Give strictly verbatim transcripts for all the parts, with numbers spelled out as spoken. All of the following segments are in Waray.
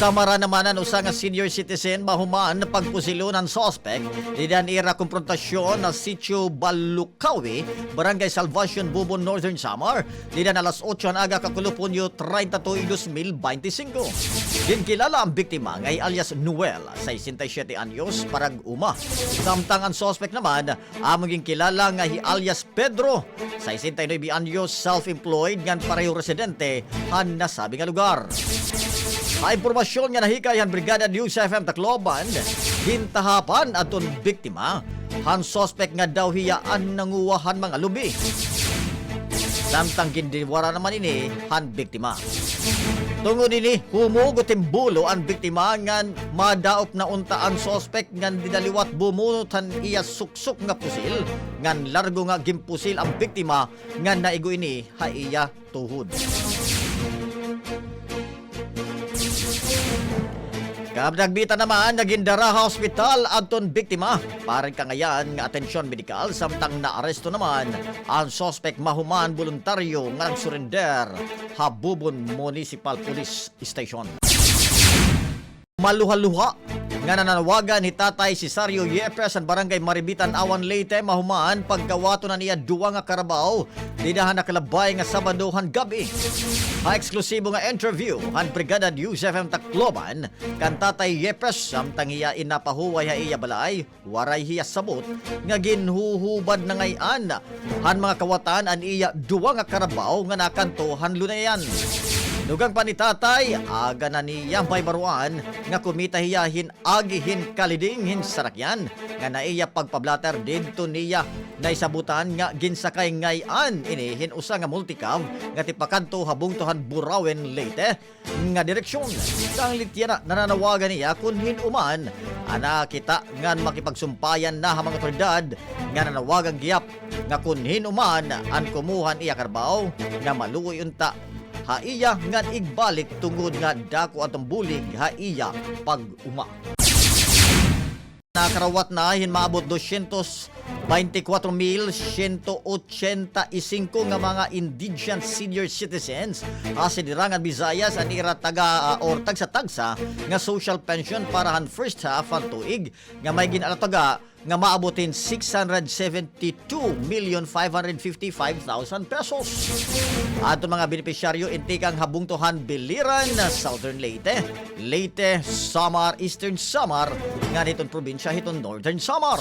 Samar naman an usa nga senior citizen mahuman pagpusilon han suspek dida han ira komprontasyon ha Sitio Balukawi, Barangay Salvacion, Bubon, Northern Samar, dida han alas otso han aga kakulop, Hunyo treinta y dos, dos mil beintisinko. Ginkilala an biktima nga hi alias Noel, sesenta y siyete anyos, parag-uma. Samtang an suspek naman, amo ginkilala nga hi alias Pedro, sesenta y nuebe anyos, self-employed ngan pareho residente han nasabi nga lugar. Ha impormasyon nga nahikay han Brigada News F M Tacloban, gintahapan adton biktima han suspek nga daw hiya an nanguha han mga lubi. Samtang gindiwara naman ini han biktima. Tungod ini, humugot hin bulo an biktima ngan madaop na unta an suspek ngan dida liwat bumunot han iya suksok nga pusil, ngan largo nga ginpusil an biktima ngan naigo ini ha iya tuhod. Kadagmitan naman nga gindara ha ospital adton biktima para han kangayan nga atensyon medikal, samtang naaresto naman an suspek mahuman boluntaryo nga nagsurrender ha Bubon Municipal Police Station. Maluha-luha nga nananawagan hi Tatay Cesario Yepes han Barangay Maribitan, Awan, Leyte, mahuman pagkawaton han iya duha nga karabaw dida han nakalabay nga Sabado han gab-i. Ha eksklusibo nga interview han Brigada News F M Tacloban kan Tatay Yepes, samtang hiya in napahuway ha iya balay, waray hiya sabot nga ginhuhubad na ngay-an han mga kawatan an iya duha nga karabaw nga nakadto han lunayan. Dugang pa ni Tatay, aga na niya mahibaroan nga kumita hiya hin agi hin kaliding hin sarakyan nga naiya pagpablatter didto niya nahisabotan nga ginsakay ngay-an ini hin usa nga multicab nga tipakadto ha bungto han Burauen, Leyte nga direksyon. Sanglit yana nananawagan niya kon hin-o man an nakakita ngan makipagsumpayan na ha mga otoridad nga nanawagan gihap nga kon hin-o man an kumuha han iya karabaw nga maluoy unta ha iya ngan igbalik tungod nga dako adton bulig ha iya pag-uma. Nakarawat na hin maabot dosyentos beintikwatro mil syento ochenta y singko nga mga indigent senior citizens ha Sidirangan Visayas an ira taga, ah, or tagsa-tagsa nga social pension para han first half han tuig nga may gin-alataga nga maabot hin six hundred seventy-two million five hundred fifty-five thousand pesos. Adton mga benepisyaryo in tikang ha bungto han Biliran, Southern Leyte, Leyte, Samar, Eastern Samar, ngan hiton probinsya hiton Northern Samar.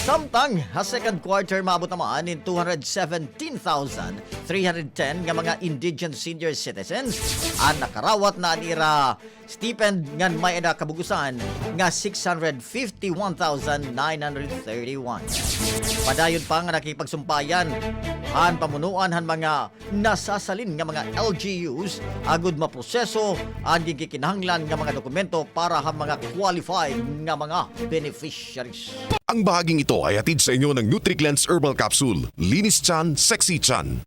Samtang ha second quarter, maabot naman hin two hundred seventeen thousand three hundred ten nga mga indigent senior citizens an nakarawat na an ira stipend ngan may-ada kabug-osan nga six hundred fifty-one thousand nine hundred thirty-one. Padayon pa nga nakipagsumpayan han pamunuan han mga nasasalin nga mga L G Us agod maproseso an ginkikinahanglan nga mga dokumento para ha mga qualified nga mga beneficiaries. Ang bahaging ito ay hatid sa inyo ng Nutricleanse Herbal Capsule. Linis tiyan, sexy tiyan.